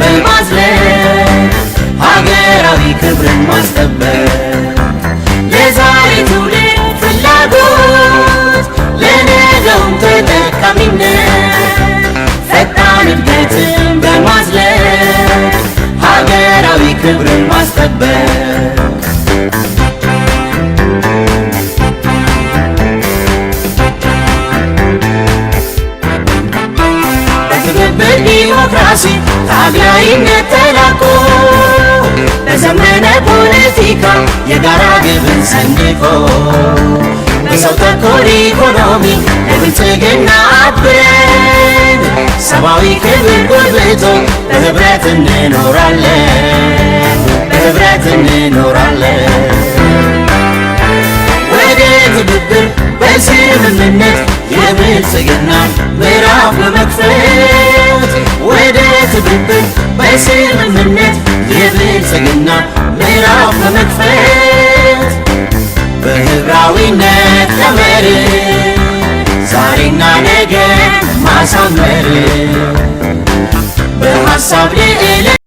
በማዝለቅ ሀገራዊ ክብርን ማስጠበቅ፣ ለዛሬ ትውልድ ፍላጎት ለነገውም ተጠቃሚነት፣ ፈጣን እድገትን በማዝለቅ ሀገራዊ ክብርን ማስጠበቅ። በትብብር ዲሞክራሲ ታጋይነት ተላቆ፣ በዘመነ ፖለቲካ የጋራ ግብን ሰንቆ፣ በሰው ተኮር ኢኮኖሚ ለብልጽግና አብረን፣ ሰብአዊ ክብር ጎልብቶ በህብረት እንኖራለን፣ በህብረት እንኖራለን። ወደ ትብብር በስምምነት የብልጽግና ምዕራፍ በመክፈት፣ ወደ ትብብር በስምምነት የብልጽግና ምዕራፍ በመክፈት፣ በህብራዊነት ቀመር ዛሬና ነገ ማሳመር፣ በሐሳብ ልዕልና።